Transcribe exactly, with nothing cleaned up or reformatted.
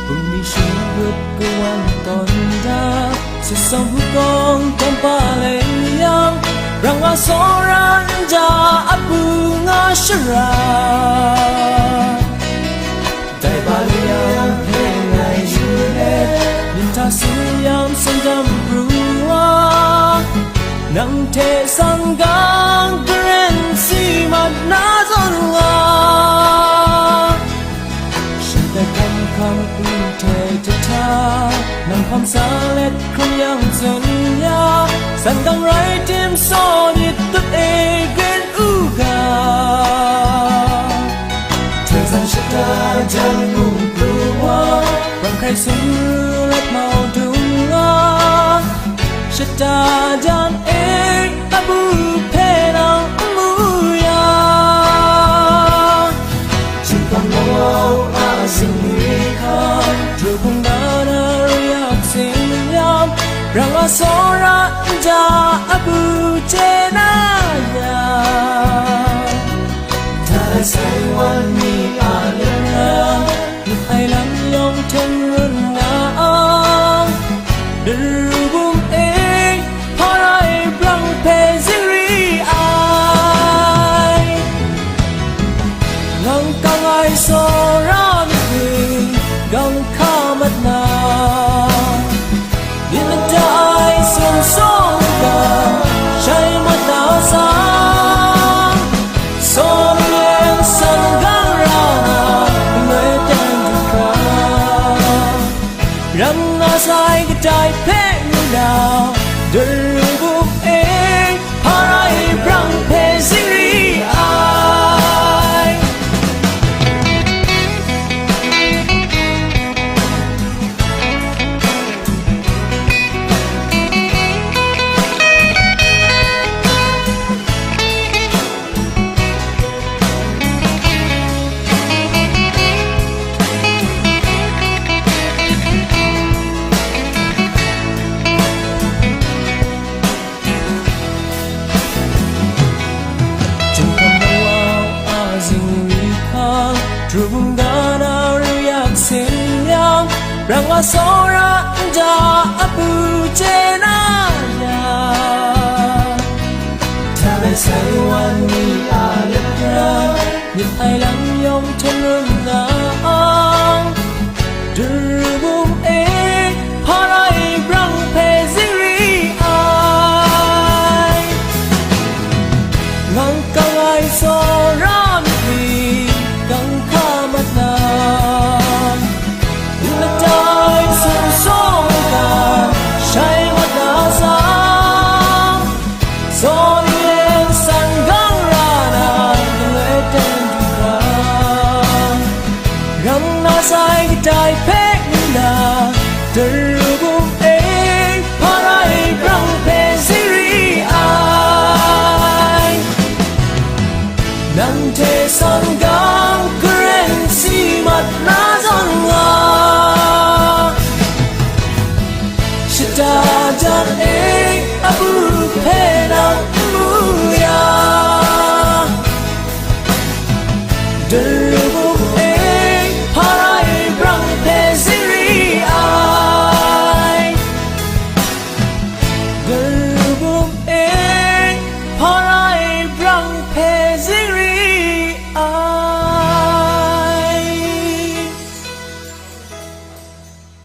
Bungli shingkut kawan tawn da, sasawng hukawng tawn pa leng yang, rang wa sawra nja a bu nga shara. Dai ba lung yang hpe ngai yu let, yin hta sing yam seng dam pru wa, nang hte sang gang karen si mat na zawn wa. Shinglet hkam hkam n hte jahta, nang hpang sa let hkrung yang tsun ya, san gang rai tim saw nit tut e grin u ga. Hte san shata jan mung pru wa, rang hkrai sumru let mau dung wa, shata jan e abu hpe nang n mu ya. Chingbang nawau a zingri hkam, Drubung na na ruyak sin yam, rang wa sawra nja abu chye na ya. Dai sai wan mi a lung na, ai lam yawng hten run na ang, Drubung e, hpa rai brang hpe zingri ai. Nang kang ai tsawra myit ni, gang hka mat na, myit mada ai sum sawng ga, shai mat na sang, saw ninglen san gang ra na, ngai dan du hkra. Rang na sai kadai hpe ngu na, Drubung e, hpa rai brang hpe zingri ai. Jinghkam nawau a zingri hkang, Drubung ga na ruyak sin yang, rang wa sawra nja abu chye na ya. Hta rai sai wan ni a lep ra, myit ai lam yawng hten run na ang, Drubung e, hpa rai brang hpe zingri ai. Ngang kang ai tsawra myit ni, gang hka mat na, myit mada ai sum sawng ga, shai mat na sang, saw ninglen san gang ra na, galoi ten du hkra, rang na sai kadai hpe ngu na, Drubung